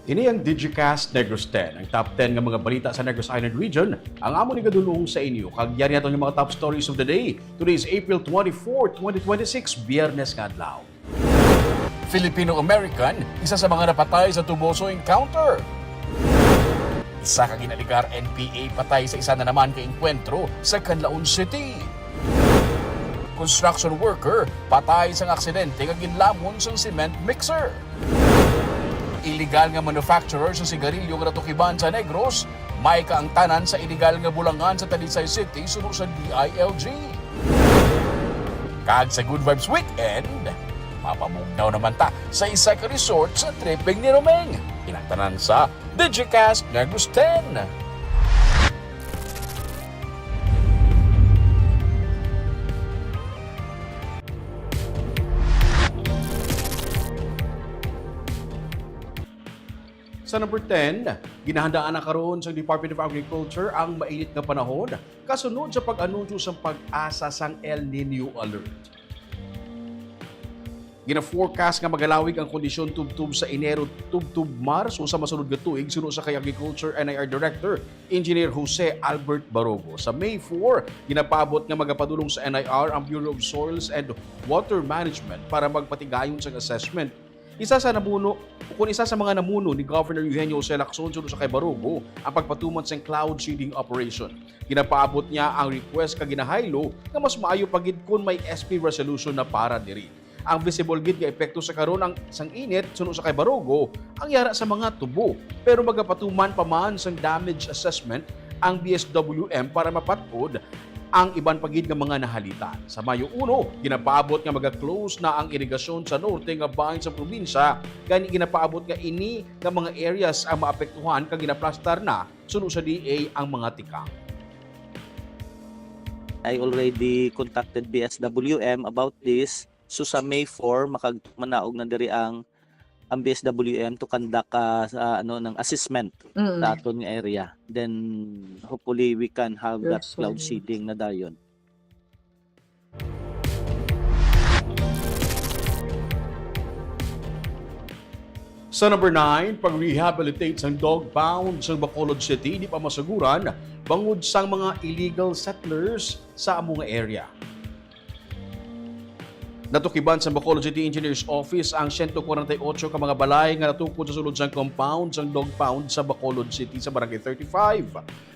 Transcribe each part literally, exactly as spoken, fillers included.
Ini ang Digicast Negros ten, ang top ten nga mga balita sa Negros Island Region. Ang amo ni gadulong sa inyo, kag yari naton nga mga top stories of the day. Today is April twenty-four, twenty twenty-six, Biyernes nga adlaw. Filipino-American, isa sa mga napatay sa Tuboso encounter. Isa ka ginaligar N P A patay sa isa na naman ka engkwentro sa Canlaon City. Construction worker patay sang aksidente nga ginlamon sang cement mixer. Illegal nga manufacturer sa sigarilyo nga natukiban sa Negros, may kaangtanan sa illegal nga bulangan sa Talisay City suno sa D I L G. Kag sa Good Vibes Weekend, mapamugnaw naman ta sa isa ka resort sa tripping ni Romeng. Inang tanan sa Digicast Negros ten. Sa number ten, ginahandaan na karon sa Department of Agriculture ang mainit nga panahon kasunod sa pag-anunsyo sang PAGASA sang El Nino alert. Gina-forecast nga magalawig ang kondisyon tubtob sa Enero tubtob Marso sa masunod nga tuig, suno sa kay Agriculture N I R Director Engineer Jose Albert Barogo. Sa May four, ginapaabot nga magapadulong sa N I R ang Bureau of Soils and Water Management para magpatigayon sang assessment. Isa sa namuno, o kung isa sa mga namuno ni Governor Eugenio Jose Lacson suno sa kay Barogo ang pagpatuman sang cloud seeding operation. Ginapaabot niya ang request kag ginahaylo nga mas maayo pa gid kon may S P resolution na para diri. Ang visible gid nga epekto sa karon ang sang init suno sa kay Barogo ang yara sa mga tubo, pero magapatuman pa man sang damage assessment ang D S W M para mapat-od ang iban pa gid nga mga nahalitan. Sa Mayo uno, ginapaabot nga maga-close na ang irigasyon sa norte nga bahin sa probinsya, gani ginapaabot nga ini nga mga areas ang maapektuhan kag ginaplastar na suno sa D A ang mga tikang. I already contacted B S W M about this. So sa May four, makagmanaog na diri ang ang B S W M to conduct uh, sa, ano, ng assessment mm. sa aton nga area. Then hopefully we can have that cloud seeding na dayon. Sa number nine, pag-rehabilitate sang dog pound sa Bacolod City, di pa masuguran bangod sang mga illegal settlers sa amo nga area. Natukiban sa Bacolod City Engineer's Office ang siyento kwarenta y ocho ka mga balay nga natukod sa sulod sang compound sang dog pound sa Bacolod City sa Barangay thirty-five.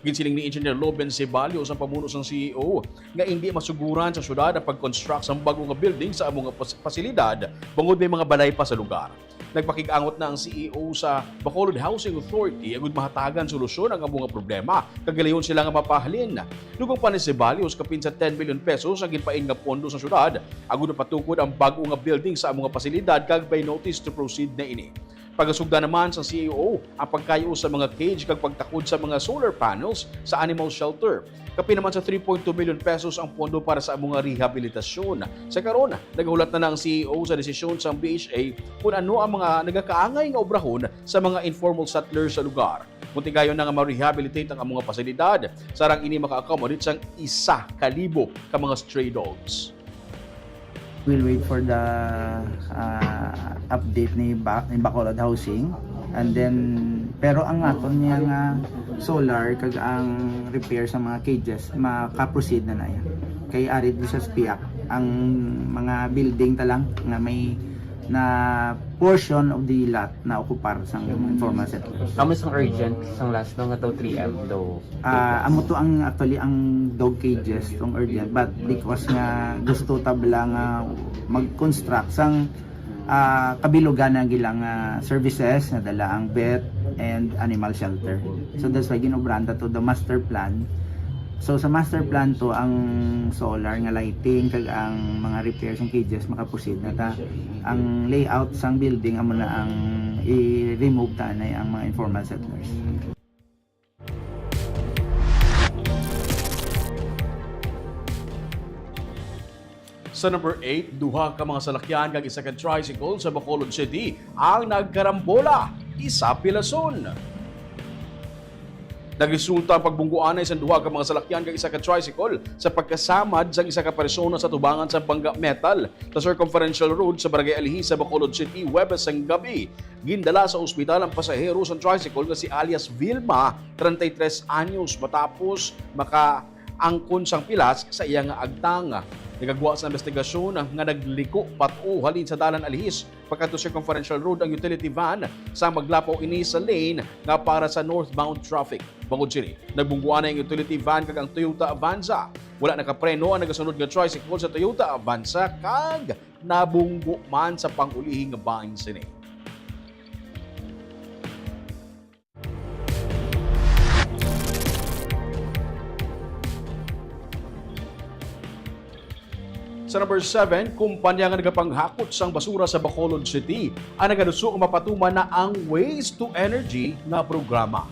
Ginsiling ni Engineer Loben Ceballos, ang pamuno sang C E O, nga indi masuguran sa syudad ang pag-construct sang bag-o nga building sa amo nga pas- pasilidad bangod may mga balay pa sa lugar. Nagpakig-angot na ang C E O sa Bacolod Housing Authority agud mahatagan solusyon ang amo nga problema, kag gilayon sila nga mapahalin. Dugong pa ni Ceballos, kapin sa ten million pesos ang ginpain nga pondo sa syudad agud mapatukod ang bag-o nga building sa amo nga pasilidad, kag may notice to proceed na ini. Pagasugda naman sa C E O ang pagkayo sa mga cage kag pagtakod sa mga solar panels sa animal shelter. Kapin naman sa three point two million pesos ang pondo para sa amo nga rehabilitasyon. Sa karon, nagahulat na ang C E O sa desisyon sang B H A kung ano ang mga nagakaangay nga obrahon sa mga informal settlers sa lugar. Kung tigayon na nga ma-rehabilitate ang amo nga pasilidad, sarang ini maka-accommodate sang isa ka libo ka mga stray dogs. We'll wait for the uh, update ni, ba ni Bacolod Housing. And then, pero ang aton niya nga solar kag ang repair sa mga cages, maka-proceed na na yan. Kay arid sa SPIAC, ang mga building ta lang nga may na portion of the lot na okupar sang informal settlers. Kamo sang urgent sang last no nga daw three M daw. Ah, amo to ang actually ang dog cages tong urgent, but because nga gusto ta bala nga mag-construct sang ah, kabilugan ang ilang ah, services nga dala ang vet and animal shelter. So that's why ginobrahan ta to the master plan. So sa master plan to ang solar nga lighting kag ang mga repairs and cages makaproceed na ta. Ang layout sang building amo na ang i-remove ta anay ang mga informal settlers. Sa number eight, duha ka mga salakyan kag isa ka tricycle sa Bacolod City ang nagkarambola, isa pilason. Nagresulta ang pagbungguanay sang duha ka mga salakyan kag isa ka tricycle sa pagkasamad sang isa ka persona sa tubangan sa bangga metal sa Circumferential Road sa Barangay Alihis sa Bacolod City, Huwebes sang gabi. Gindala sa ospital ang pasahero sang tricycle nga si alias Vilma, treinta y tres anyos, matapos makaangkon sang pilas sa iya nga agtang. Nagagwa sa investigasyon nga nagliko pat-o halin sa Dalan Alihis pakadto Circumferential Road ang utility van sa maglapaw ini sa lane nga para sa northbound traffic. Bangod sini, nagbungguanay ang utility van kag ang Toyota Avanza. Wala nakapreno ang nagasunod nga tricycle sa Toyota Avanza kag nabunggo man sa pang-ulihi nga bahin sini. Sa number seven, kumpanya nga nagapanghakot sang basura sa Bacolod City ang nagaduso nga mapatuman na ang Waste to Energy nga programa.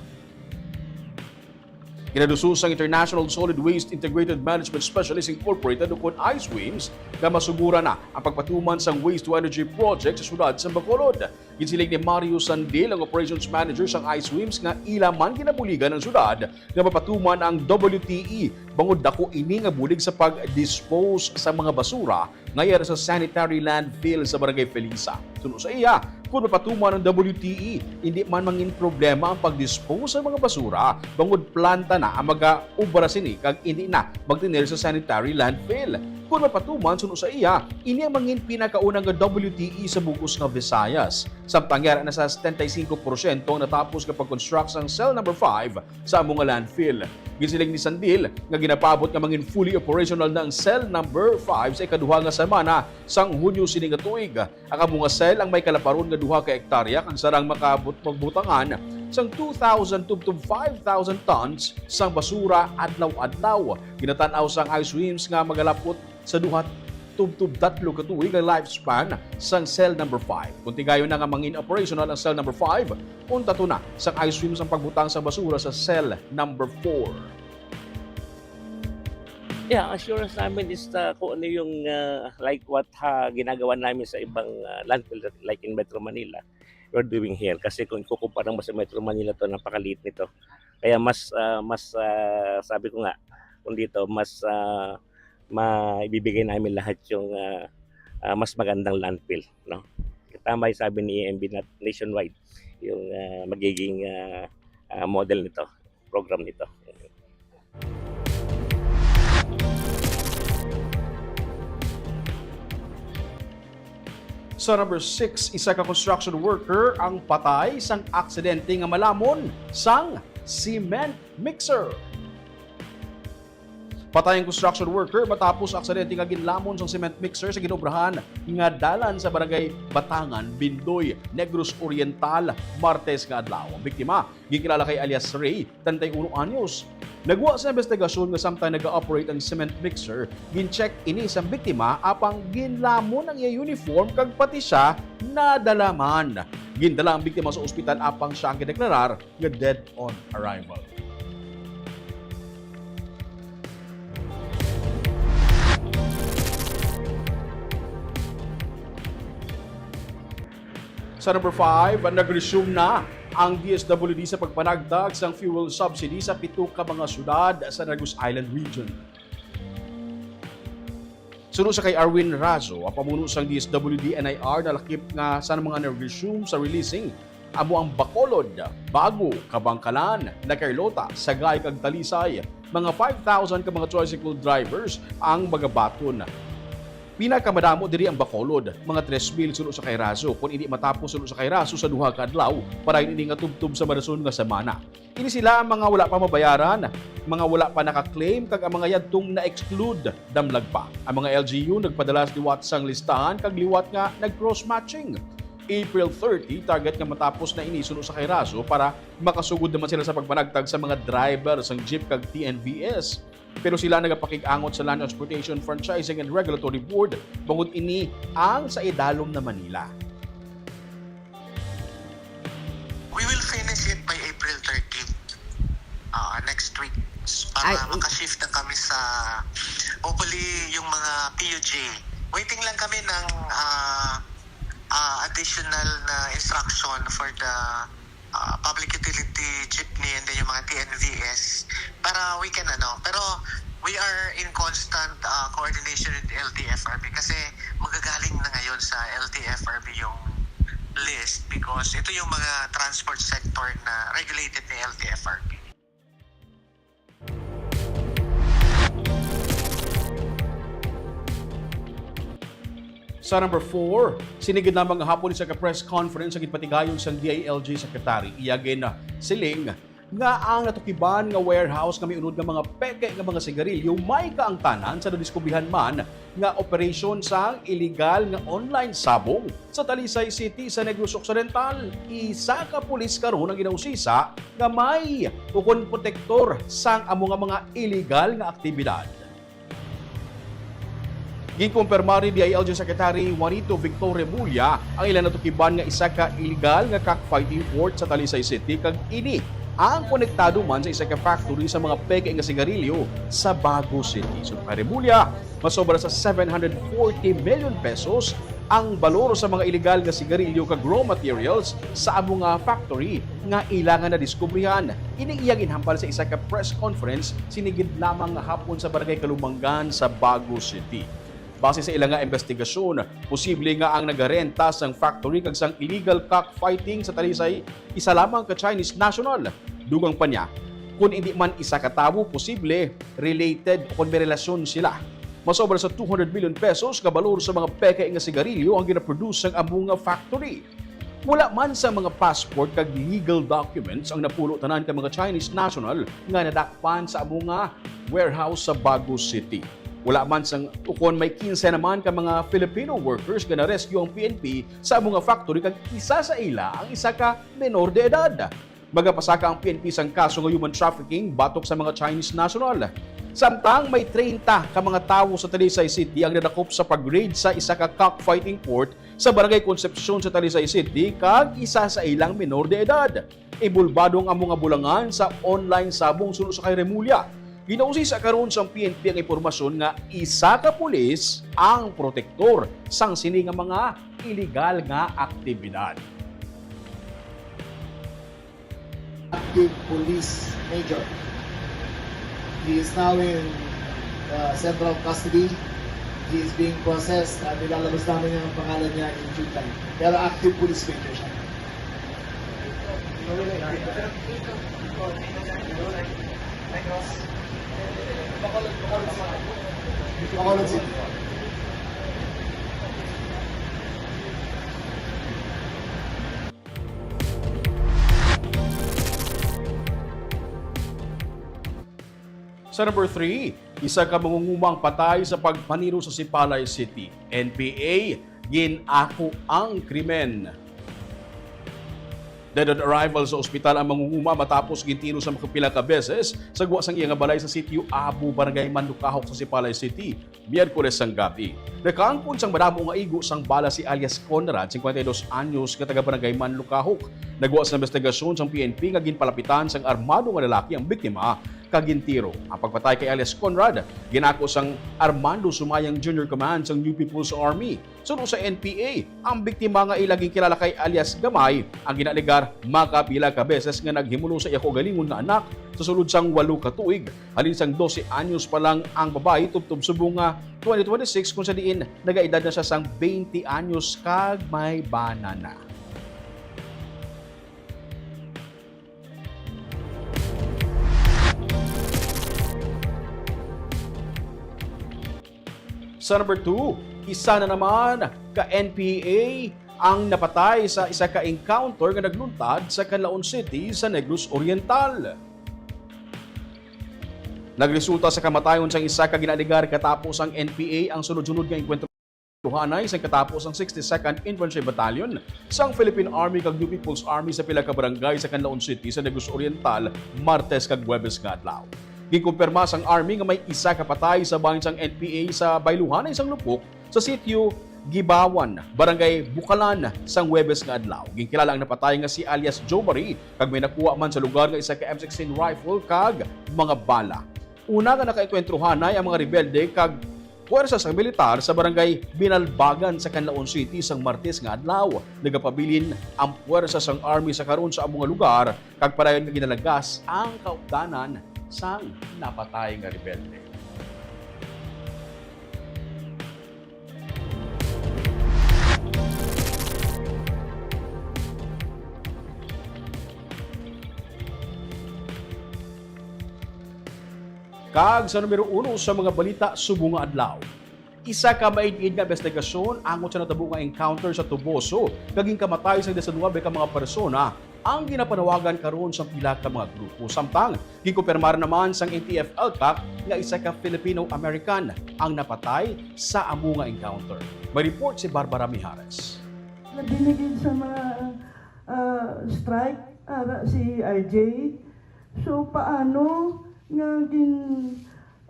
Ginaduso sang International Solid Waste Integrated Management Specialist Incorporated, ukon ISWIMS, nga masugura na ang pagpatuman sang Waste to Energy Project sa siyudad sa Bacolod. Ginsiling ni Mario Sandil, ang operations manager sang ISWIMS, nga ila man ginabuligan ang siyudad nga mapatuman ang W T E, bangod dako ini nga bulig sa pag-dispose sa mga basura nga yara sa sanitary landfill sa Barangay Felisa. Suno sa iya, kung mapatuman ang W T E, hindi man mangin problema ang pag-dispose sa mga basura, bangod planta na ang mag-obra sini kag hindi na magtinir sa sanitary landfill. Kung mapatuman, suno sa iya, ini ang mangin pinakauna nga W T E sa bug-os nga Visayas. Samtang yara na sa setenta y cinco porsyento ang natapos nga pag-construct sang cell number five sa amo nga landfill. Ginsiling ni Sandil nga ginapaabot nga mangin fully operational na ang cell number five sa ikaduha nga semana sang Hunyo sini nga tuig. Ang amo nga cell ang may kalaparon nga duha ka hektarya kag sarang makaabot magbutangan sang two thousand tubtob five thousand tons sang basura adlaw-adlaw. Ginatan-aw sang ISWIMS nga magalapot sa duha tubtob tatlo ka tuig ang lifespan sang cell number five. Kung tigayon na nga mangin operational ang cell number five, untaton na sang ISWIMS ang pagbutang sang basura sa cell number four. Yeah, assurance namin is uh, kung ano yung uh, like what ha, ginagawa namin sa ibang uh, landfill like in Metro Manila, we're doing here. Kasi kung ikukumpara mo sa Metro Manila to, napakaliit nito. Kaya mas uh, mas uh, sabi ko nga kung dito mas uh, maibibigay namin lahat yung uh, uh, mas magandang landfill, no? Tama yung sabi ni E M B na nationwide yung uh, magiging uh, uh, model nito, program nito. Sa number six, isa ka construction worker ang patay sang aksidente nga malamon sang cement mixer. Patay ang construction worker matapos aksidente nga ginlamon sang cement mixer sa ginobrahan nga dalan sa barangay Batangan, Bindoy, Negros Oriental, Martes nga adlaw. Ang biktima ginkilala kay alias Ray, treinta y uno anyos. Nagwa sa investigasyon nga samtang nag-ooperate ang cement mixer, gin-check ini sang biktima apang ginlamon ang iya uniform kag pati siya nadala man. Gindala ang biktima sa ospital apang siya ang gideklarar nga dead on arrival. Sa number five, nag-resume na ang D S W D sa pagpanagtag sang fuel subsidy sa pito ka mga syudad sa Negros Island Region. Suno sa kay Arwin Razo, ang pamuno sang D S W D N I R nalakip nga sa mga nag-resume sa releasing amo ang Bacolod, Bago, Kabankalan, La Carlota, Sagay kag Talisay. Mga five thousand ka mga tricycle drivers ang magabaton. Pinakamadamo diri ang Bacolod, mga tres mil suno sa kay Razo, kun indi matapos suno sa kay Razo sa duha ka adlaw, para ini nga tubtob sa marason nga semana. Ini sila ang mga wala pa mabayaran, mga wala pa naka-claim, kag ang mga yadtong na-exclude, damlag pa. Ang mga L G U nagpadala liwat sang listahan kag liwat nga nag-cross-matching. April thirty, target nga matapos na ini suno sa kay Razo para makasugod naman sila sa pagpanagtag sa mga driver sang jeep kag T N V S. Pero sila nagapakig-angot sa Land Transportation Franchising and Regulatory Board bangod ini ang sa idalom na Manila. We will finish it by April thirty, uh, next week. Para Ay, makashift na kami sa, hopefully, yung mga P U G. Waiting lang kami ng uh, uh, additional na instruction for the uh, public utility jeepney and then yung mga N V S para we can ano, pero we are in constant, ah, coordination with L T F R B kasi magagaling na ngayon sa L T F R B yung list because ito yung mga transport sector na regulated ni L T F R B. Sa number four, sinigid lamang nga hapon isa ka press conference ang ginpatigayon sang D I L G Secretary. Iya gin siling nga ang natukiban nga warehouse nga may unod nga mga peke nga mga sigarilyo may kaangtanan sa nadiskubrihan man nga operasyon sang iligal nga online sabong sa Talisay City sa Negros Occidental. Isa ka pulis karon ang ginausisa nga may ukon protektor sang amo nga mga iligal nga aktibidad. Ginkumpirma ni D I L G Secretary Juanito Victor Remulla ang ilang natukiban nga isa ka illegal nga cockfighting port sa Talisay City, kag ini ang konektado man sa isa ka factory sa mga peke nga sigarilyo sa Bago City. Suno kay Remulla, masobra sa seven hundred forty million pesos ang balor sa mga illegal nga sigarilyo kag raw materials sa amo nga factory nga ila nga nadiskubrihan. Ini iya ginhambal sa isa ka press conference sinigid lamang nga hapon sa Barangay Kalumangan sa Bago City. Base sa ila nga investigasyon, posible nga ang nagarenta sang factory kag sang illegal cockfighting sa Talisay isa lamang ka Chinese national. Dugang pa niya, kun indi man isa ka tawo, posible related o kon may relasyon sila. Masobra sa two hundred million pesos ka balor sa mga peke nga sigarilyo ang ginaproduce sang amo nga factory. Wala man sa mga passport kag legal documents ang napulo tanan ka mga Chinese national nga nadakpan sa amo nga warehouse sa Bago City. Wala man sang ukon may kinse naman ka mga Filipino workers nga na-rescue ang P N P sa amo nga factory, kag isa sa ila ang isa ka menor de edad. Magapasaka ang P N P sang kaso nga human trafficking batok sa mga Chinese national. Samtang may treinta ka mga tawo sa Talisay City ang nadakop sa pag-raid sa isa ka cockfighting port sa Barangay Concepcion sa Talisay City, kag isa sa ilang menor de edad. Ibulbado ang amo nga bulangan sa online sabong suno sa kay Remulla. Ginausisa karon sang P N P ang impormasyon nga isa ka pulis ang protektor sang sini nga mga iligal nga aktibidad. Active police major. He is now in uh, central custody. He is being processed at ilalabas namin ang pangalan niya in due time. Pero active police major siya. Bacolod City. Sa number three, isa ka mangunguma ang patay sa pagpaniro sa Sipalay City. N P A, gin-ako ang krimen. Dead on arrival sa ospital ang mangunguma matapos gintiro sa makapila ka beses sa gwa sang iya nga balay sa sitio Abu, Barangay Manlukahok sa Sipalay City, Miyerkules sang gabi. Nakaangkon sang madamo nga igo sang bala si alias Conrad, cincuenta y dos anyos, nga taga Barangay Manlukahok. Nagwa sa investigasyon sang P N P nga ginpalapitan sang armado nga lalaki ang biktima kag gintiro. Ang pagpatay kay alias Conrad, gin-ako sang Armando Sumayang Junior Command sang New People's Army. Suno sa N P A, ang biktima nga ila ginkilala kay alias Gamay ang ginaalegar makapila ka beses nga naghimulo sa iya kaugalingon nga anak sa sulod sang walo ka tuig. Halin sang dose anyos pa lang ang babayi tubtob subong nga twenty twenty-six, kung sa diin nagaedad na siya sang twenty anyos kag may bana na. Sa number two, isa na naman ka N P A ang napatay sa isa ka encounter nga nagluntad sa Canlaon City sa Negros Oriental. Nagresulta sa kamatayon sang isa ka ginaalegar katapos ang N P A ang sunod-sunod nga engkwentro. Hanay sang katapos ang sixty-second Infantry Battalion sang Philippine Army kag New People's Army sa pila ka barangay sa Canlaon City sa Negros Oriental, Martes kag Huwebes nga adlaw. Ginkumpirma sang Army nga may isa ka patay sa bahin sang N P A sa bayluhanay sang Lupok sa sitio Gibawan, Barangay Bukalan, sang Huwebes nga adlaw. Ginkilala ang napatay nga si alias Joe Marie kag may nakuha man sa lugar nga isa ka M sixteen rifle kag mga bala. Una nga nakaengkwentro hanay ang mga rebelde kag Puwersa sang militar sa barangay Binalbagan sa Canlaon City sang Martes nga adlaw. Nagapabilin ang puwersa sang Army sa karon sa amo nga lugar, kag padayon nga ginalagas ang kaupdanan sang napatay nga rebelde. Kag sa numero uno sa mga balita subong nga adlaw, isa ka maid-id nga investigasyon angot sa natabo nga encounter sa Toboso kag ginkamatay sang disinuebe ka mga persona ang ginapanawagan karon sang pila ka mga grupo. Samtang, gikumpirmar naman sang N T F-ELCAC nga isa ka Filipino-American ang napatay sa amo nga encounter. May report si Barbara Mijares. Nabinigid sa mga, ah, strike, ara si R J. So, paano nga gin,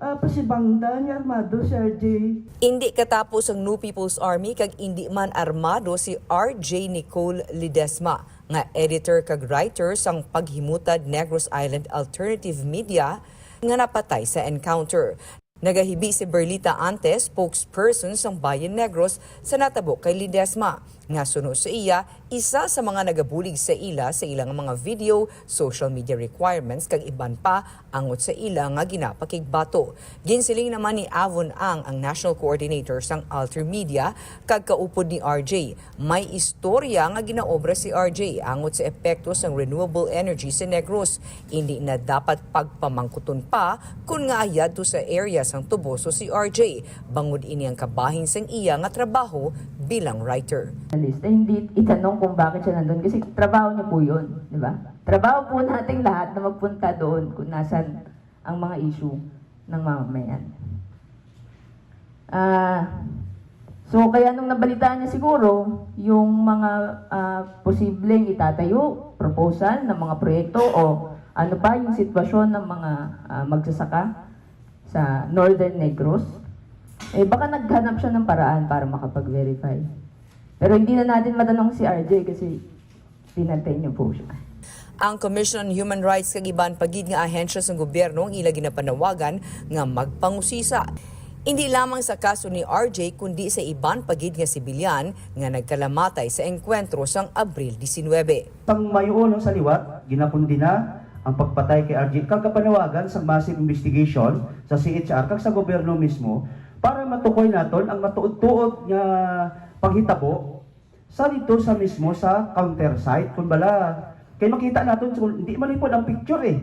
ah, pasibangdan nga armado si R J? Indi katapos ang New People's Army kag indi man armado si R J Nicole Ledesma, nga editor kag writer sang paghimutad Negros Island Alternative Media, nga napatay sa encounter. Nagahibi si Berlita Antes, spokesperson sang Bayan Negros, sa natabo kay Ledesma, nga suno sa iya, isa sa mga nagabulig sa ila sa ila nga mga video, social media requirements, kag iban pa angot sa ila nga ginapakigbato. Ginsiling naman ni Avon Ang, ang national coordinator sang Alter Media kag kaupod ni R J, may istorya nga ginaobra si R J angot sa epekto sang renewable energy sa Negros. Indi na dapat pagpamangkuton pa kon ngaa yadto sa area sang Toboso si R J, bangod ini ang kabahin sang iya nga trabaho bilang writer. List. Eh, hindi itanong kung bakit siya nandun kasi trabaho niya po yun, di ba? Trabaho po nating lahat na magpunta doon kung nasan ang mga issue ng mamamayan. Ah, so, kaya nung nabalitaan niya siguro yung mga, ah, posibleng itatayo, proposal ng mga proyekto o ano pa yung sitwasyon ng mga, ah, magsasaka sa Northern Negros, eh, baka naghanap siya ng paraan para makapag-verify. Pero hindi na natin matanong si R J kasi pinatay niyo po siya. Ang Commission on Human Rights kag iban pa gid nga ahensya sang gobyerno ang ila ginapanawagan nga magpangusisa. Indi lamang sa kaso ni R J, kundi sa iban pa gid nga sibilyan nga nagkalamatay sa engkwentro sang Abril diecinuebe. Sang Mayo uno sa liwat, ginakondena ang pagpatay kay R J kag kapanawagan sang massive investigation sa C H R kag sa gobyerno mismo para matukoy naton ang matuod-tuod nga panghitabo sa didto sa mismo sa counter site, kun bala, kay makita naton, so, hindi man ipon ang picture, eh.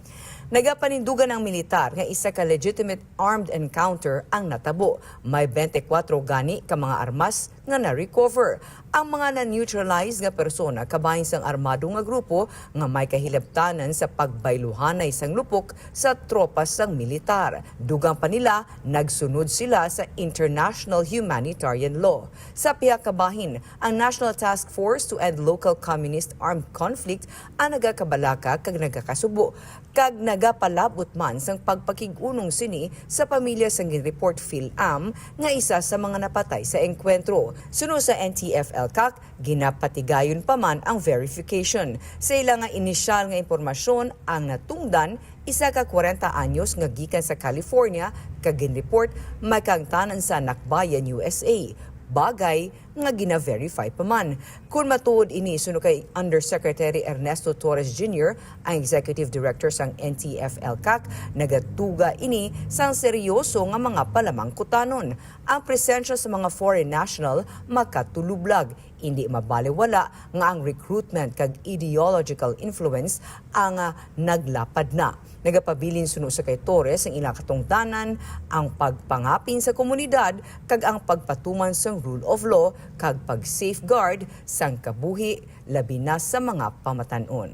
Nagapanindugan ang militar nga isa ka legitimate armed encounter ang natabo. May twenty-four gani ka mga armas nga na-recover. Ang mga na-neutralize nga persona kabahin sang armado nga grupo nga may kahilabtanan sa pagbayluhanay sang lupok sa tropas sang militar. Dugang pa nila, nagsunod sila sa international humanitarian law. Sa pihak kabahin, ang National Task Force to End Local Communist Armed Conflict ang nagakabalaka kag nagakasubo, kag nagapalab-ot man sang pagpakig-unong sini sa pamilya sang ginreport PhilAm nga isa sa mga napatay sa engkwentro. Suno sa N T F-ELCAC, ginapatigayon pa man ang verification. Sa ila nga inisyal nga impormasyon, ang natungdan, isa ka kwarenta anyos nga gikan sa California kag ginreport may kahangtanan sa Nakbayan, U S A, bagay nga gina-verify pa man. Kon matuod ini, suno kay Undersecretary Ernesto Torres Junior, ang Executive Director sang N T F-ELCAC, nagatuga ini sang seryoso nga mga palamangkutanon. Ang presensya sa mga foreign national makatulublag. Indi mabalewala nga ang recruitment kag ideological influence ang, ah, naglapad na. Nagapabilin suno sa kay Torres ang ila katungdanan, ang pagpangapin sa komunidad kag ang pagpatuman sang rule of law kag pag-safeguard sang kabuhi, labi na sa mga pamatan-on.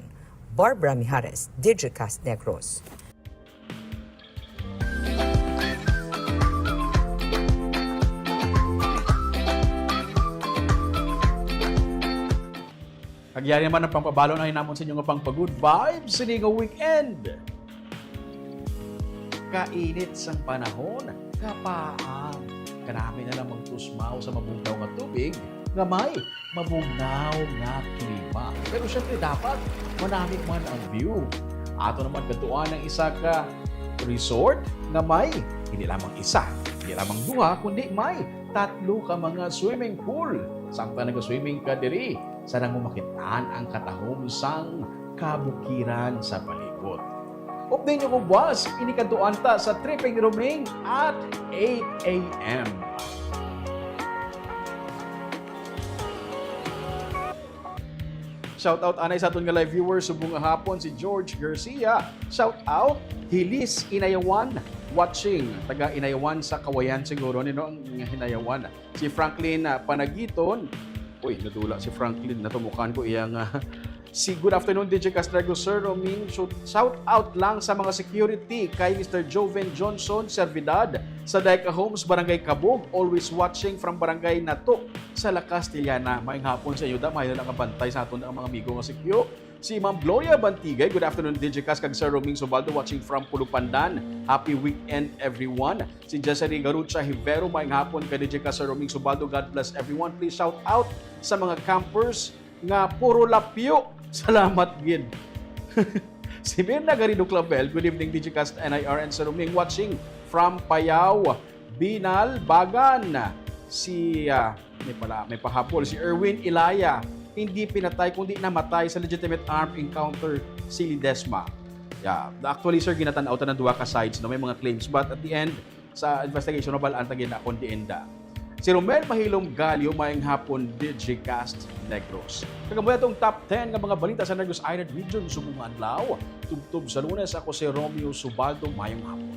Barbara Mijares, Digicast Negros. Kag yari naman ang pangpabalo na hinamon sa inyo nga pangpa-good vibes sini nga weekend. Kainit sang panahon, kapaang. Kanami na lang magtusmaw sa mabugnaw nga tubig nga may mabugnaw nga klima. Pero syempre, dapat manami man ang view. Ato naman kadtuan ang isa ka resort nga may hindi lamang isa, Di lamang duha, kundi may tatlo ka mga swimming pool. Samtang naga-swimming ka diri, sa nang makitaan ang katahom sang kabukiran sa palibot. Update nyo ko, boss, ini kadtuan ta sa Tripping Roming at eight a.m. Shout out anay sa aton nga live viewers subong nga hapon, si George Garcia. Shout out Hilis Inayawan, watching, taga Inayawan sa Kawayan siguro ni, no, ang Hinayawan. Si Franklin, ah, Panagiton. Uy, nadula si Franklin, natumukan ko iyang, ah, si, good afternoon, D J Castro, Sir Roming. So, shout out lang sa mga security kay Mister Joven Johnson Servidad sa Daika Homes, Barangay Kabug. Always watching from Barangay Nato sa La Castellana. Maayong hapon sa inyo, da. Maayong nakabantay sa aton ang mga amigo nga secure. Si Ma'am Gloria Bantigay, good afternoon, D J Cas kag Sir Roming Subaldo, watching from Pulupandan. Happy weekend, everyone. Si Jezeri Garucha Hivero, maayong hapon kay D J Cas, Sir Roming Subaldo. God bless everyone. Please shout out sa mga campers nga puro lapyo. Salamat gid. Si Mirna Garrido Clavel, good evening, D J Cas, N I R, and Sir Roming, watching from Payao, Binalbagan. Si, ah, may pala, may pahabol. Si Erwin Ilaya, hindi pinatay kundi namatay sa legitimate armed encounter si Ledesma. Yeah, actually, sir, ginatan-aw ta ng duha ka sides, no? May mga claims, but at the end, sa investigation, mabalaan ta gid na kung diin da. Si Romel Mahilom Galio, maayong hapon, D J Cast Negros. Kag amo atong top ten nga mga balita sa Negros Island Region subong nga adlaw. Tubtob sa Lunes, ako si Romeo Subaldo. Maayong hapon.